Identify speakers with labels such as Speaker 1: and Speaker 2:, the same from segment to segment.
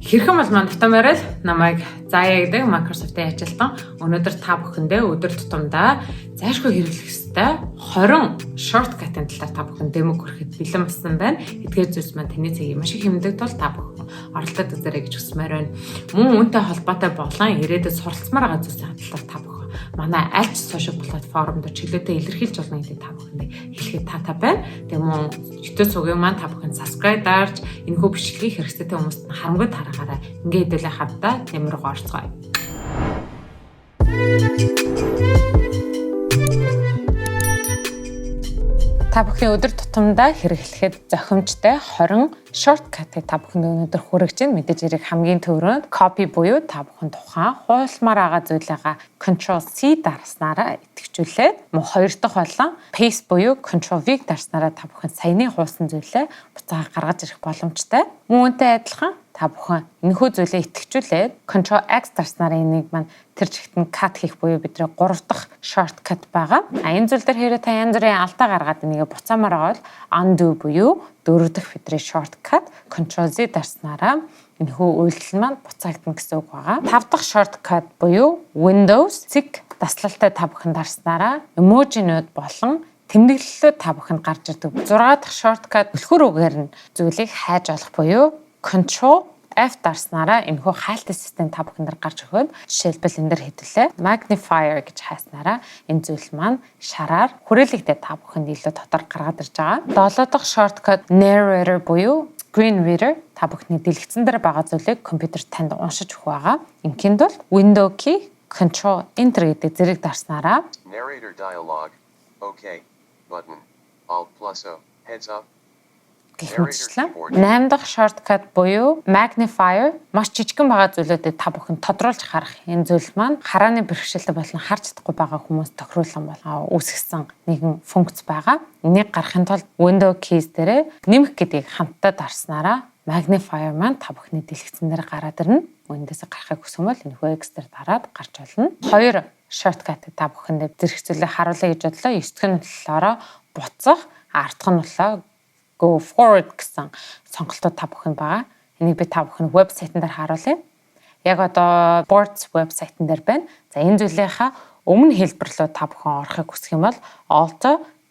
Speaker 1: Хэрхэн бол маань татамаарал намайг Заяа гэдэг Microsoft-ийн ажилтан. Өнөөдөр та бүхэндээ өдөр тутамдаа зайлшгүй хэрэглэх ёстой 20 shortcut-ын талаар та бүхэн дэмэг хүрэхэд бэлэн болсон байна. Эдгээр зүйлс маань таны цагийг маш их хэмнэдэг тул та бүхэн оролдоод үзээрэй гэж хүсмээр байна. Мөн үүнтэй холбоотой болон ирээдүйд суралцмаар байгаа зүйлсийн талаар та бүхэн манай аль ч social platform дээр чөлөөтэй илэрхийлж болно гэдгийг та бүхэндээ хэлэхэд таатай байна. Тэгээ мөн YouTube сувгийн маань та бүхэн subscribe дарж, энэхүү бичлэгийг хэрэгцээтэй хүмүүст нь харамгүй тараагаарай. Ингээ хэдүүлээ хамтдаа нэмэр орцгоё. Та бүхний өдөр тутамдаа хэрэглэхэд зохимжтой 20 shortcut-ыг та бүхэнд өнөөдөр хүргэж байна. Мэдээж хэрэг хамгийн түрүүнд copy буюу та бүхэн тухайн хуулмаар байгаа зүйлээ Control C дарснараа идэвхжүүлээд, мөн хоёр дахь болон paste буюу Control V дарснараа та бүхэн саяны хуулсан зүйлээ буцаага гаргаж ирэх боломжтой. Мөн үүнтэй адилхан та бүхэн энэхүү зүйлээ идэвхжүүлээд Control X дарснараа энийг маань тэр чигт нь cut хийх буюу бидний гурав дахь shortcut байгаа. А энэ зүйл дээр хэрэг та янз бүрийн алдаа гаргаад энийгээ буцаамаар байгаа бол undo буюу дөрөв дэх бидний shortcut Control Z дарснараа энэхүү үйлдэл маань буцаагдана гэсэн үг байгаа. Тав дахь shortcut буюу Windows цэг даслалтай та бүхэн дарснараа emoji-нууд болон тэмдэглэлүүд та бүхэнд гарч ирдэг. 6 дахь shortcut түлхүүр үгээр нь зүйлийг хайж олох буюу Control F дарснараа энэхүү хайлтын систем та бүхэн дээр гарч өгөөд, жишээлбэл, энэ дээр хэдүүлээ magnifier гэж хайснараа энэ зүйл маань шараар хүрээлэгдээ та бүхэнд илүү дотор гаргаад ирж байгаа. Долоо дахь shortcut narrator буюу screen reader та бүхний дэлгэцэн дээр байгаа зүйлийг компьютер танд уншиж өгөх байгаа. Ингэхийн тулд window key control enter гэдэг зэрэг дарснараа
Speaker 2: Narrator dialog. OK. Button. Alt plus O. Heads up.
Speaker 1: гэх мэтчлэн. 8 дахь shortcut буюу magnifier маш жижигхэн байгаа зүйлүүдэд та бүхэн тодруулж харах энэ зүйл маань харааны бэрхшээлтэй болон харж чадахгүй байгаа хүмүүс тохируулсан бол үүсгэсэн нэгэн функц байгаа. Энийг гаргахын тулд window keys дээрээ нэмэх гэдгийг хамтдаа дарснараа magnifier маань та бүхний дэлгэцэн дээр гараад ирнэ. Эндээс гарахыг хүсэх юм бол энэхүү X дээр дараад гарч болно. Хоёр shortcut та бүхэндээ зэрэгцүүлээ харуулъя гэж бодлоо. 9 дэх нь болохоор буцах, 10 дахь нь болохоор go forward гэсэн сонголтууд та бүхэнд байгаа. Энийг би та бүхэнд вебсайтн дээр харуулъя. Яг одоо boards вебсайтн дээр байна. За, энэ зүйлийнхаа өмнө хэлбэр рүү та бүхэн орохыг хүсэх юм бол Alt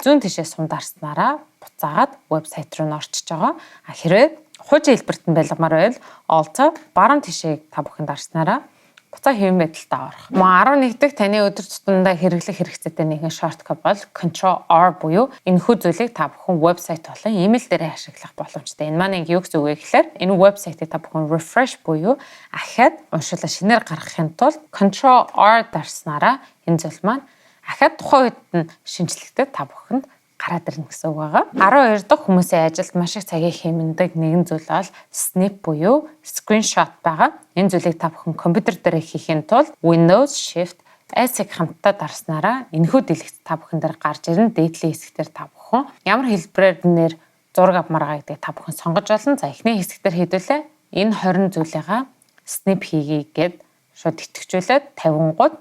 Speaker 1: зүүн тишээ сум дарснараа буцаагаад вебсайт руу н орчиж байгаа. А хэрвээ хуучин хэлбэрт нь байлгамаар байвал Alt баруун тишээг та бүхэн дарснараа буцаа хэвэн байдалтай орох. Мөн 11 дахь таны өдөр тутамдаа хэрэглэх хэрэгцээтэй нэгэн shortcut бол Control R буюу энэхүү зүйлийг та бүхэн вебсайт болон имэйл дээрээ ашиглах боломжтой. Энэ маань юу гэсэн үг вэ гэхээр энэ вебсайтыг та бүхэн refresh буюу ахиад уншуулаа шинээр гаргахын тулд Control R дарснараа энэ зүйл маань ахиад тухайн үед нь шинэчлэгдээд та бүхэнд гараад ирнэ гэсэн үг байгаа. 12 дахь хүмүүсийн ажилд маш их цагийг хэмнэдэг нэгэн зүйл бол snip буюу screenshot байгаа. Энэ зүйлийг та бүхэн компьютер дээр хийхийн тулд Windows Shift S-ийг хамтдаа дарснараа энэхүү дэлгэц та бүхэн дээр гарч ирнэ. Дээдлийн хэсгээр та бүхэн ямар хэлбэрээр нэр зураг авмаар байгаа гэдгийг та бүхэн сонгож болно. За, эхний хэсэг дээр хэдүүлээ энэ 20 зүйлийгаа snip хийгье гээд шууд идэвхжүүлээд тавингууд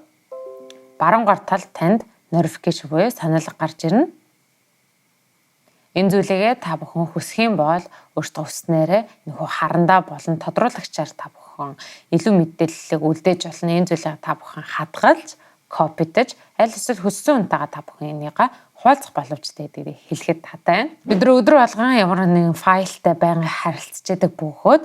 Speaker 1: баруун гар талд танд notification буюу сануулга гарч ирнэ. Энэ зүйлийгээ та бүхэн хүсэх юм бол өөртөө хүссэнээрээ нөхөө харандаа болон тодруулагчаар та бүхэн илүү мэдээллийг үлдээж болно. Энэ зүйлийг та бүхэн хадгалж, copy-дож, аль эсвэл хүссэн хүнтэйгээ та бүхэн энийгээ хуваалцах боломжтой гэдгийг хэлэхэд таатай байна. Бид нар өдөр болгон ямар нэгэн файлтай байнга харилцаж байдаг бөгөөд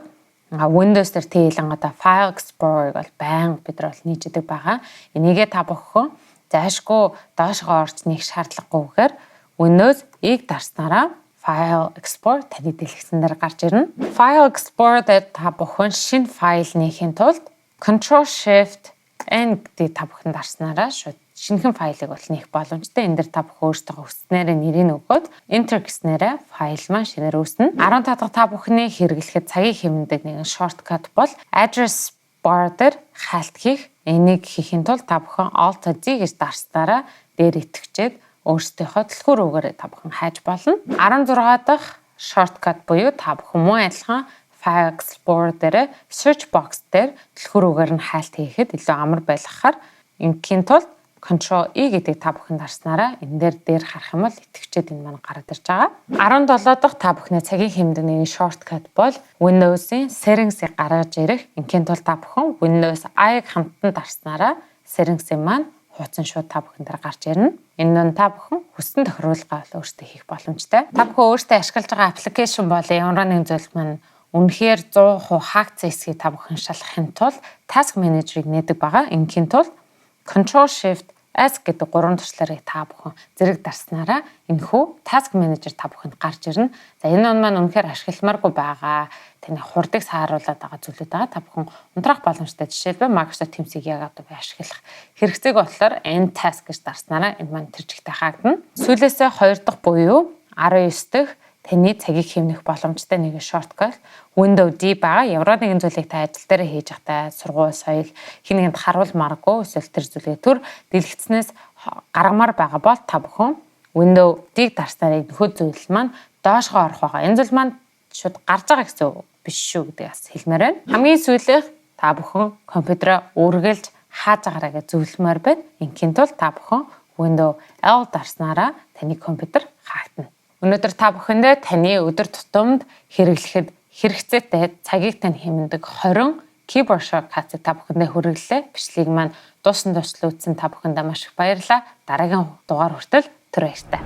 Speaker 1: Windows дээр тэгэлэн одоо File Explorer-ыг бол байнга бид нар бол нээж идэг байгаа. Энийгээ та бүхэн зайлшгүй доошгоо орж нээх шаардлагагүйгээр Windows E-г дарснараа File Explorer таны дэлгэцэн дээр гарч ирнэ. File Explorer дээр та бүхэн шинэ файл нээхийн тулд Control Shift N гэдгийг та бүхэн дарснараа шууд шинэхэн файлыг бол нээх боломжтой. Энэ дээр та бүхэн өөрсдөө хүссэнээрээ нэрийг өгөөд Enter гэснээрээ файл маань шинээр үүснэ. 15 дахь та бүхний хэрэглэхэд цагийг хэмнэдэг нэгэн shortcut бол address bar дээр хайлт хийх. Энийг хийхийн тулд та бүхэн Alt Z гэж дарснараа дээр идэвхжээд өөрсдийнхөө түлхүүр үгээрээ та бүхэн хайж болно. 16 дахь shortcut буюу та бүхэн мөн адилхан File Explorer дээр search box дээр түлхүүр үгээр нь хайлт хийхэд илүү амар байлгахаар ингэхийн тулд Control E гэдэг та бүхэн дарснараа энэ дээр харах юм бол идэвхжээд энэ маань гараад ирж байгаа. 17 дахь та бүхний цагийн хэмнэдэг нэгэн shortcut бол Windows-ийн Settings-ыг гаргаж ирэх. Инхийн тулд та бүхэн Windows I-г хамтан дарснараа Settings-ийн маань хуудсан шууд та бүхэн дээр гарч ирнэ. Энэ нь та бүхэн хүссэн тохируулгаа бол өөрсдөө хийх боломжтой. Та бүхэн өөрсдөө ашиглаж байгаа application бол ямар нэгэн зүйл маань үнэхээр 100% хаагдсан эсэхийг та бүхэн шалгахын тулд Task Manager-ыг нээдэг байгаа. Инхийн тулд Control Shift S гэдэг гурван товчлуурыг та бүхэн зэрэг дарснараа энэхүү Task Manager та бүхэнд гарч ирнэ. За, энэ он маань үнэхээр ашигламааргүй байгаа. Таны хурдыг сааруулаад байгаа зүйлүүд байгаа. Та бүхэн унтраах боломжтой. Жишээлбэл, Microsoft Teams-ийг яг одоо би ашиглах хэрэгцээг болохоор End Task гэж дарснараа энэ маань тэр чигтээ хаагдана. Сүүлээсээ хоёр дахь буюу 19 дахь таны цагийг хэмнэх боломжтой нэгэн shortcut Window D байгаа. Ямар нэгэн зүйлийг та ажил дээр хийж байхдаа сургууль, соёл хэн нэгэнд харуулмааргүй эсвэл тэр зүйлийг төр дэлгэцнээс гаргамаар байгаа бол та бүхэн Window D-г дарснаар энэхүү зүйл маань доошгоо орох байгаа. Энэ зүйл маань шууд гарч байгаа гэсэн үг биш шүү гэдэг бас хэлмээр байна. Хамгийн сүүлийнх, та бүхэн компьютераа үргэлж хааж байгаарай гэж зөвлөмөөр байна. Инхийн тулд та бүхэн Window L дарснараа таны компьютер хаагдана. Өнөөдөр та бүхэндээ таны өдөр тутамд хэрэглэхэд хэрэгцээтэй цагийг тань хэмнэдэг 20 keyboard shortcut-ыг та бүхэндээ хүргэлээ. Бичлэгийг маань дууссан дуустал үзсэн та бүхэндээ маш их баярлалаа. Дараагийн дугаар хүртэл түр баяртай.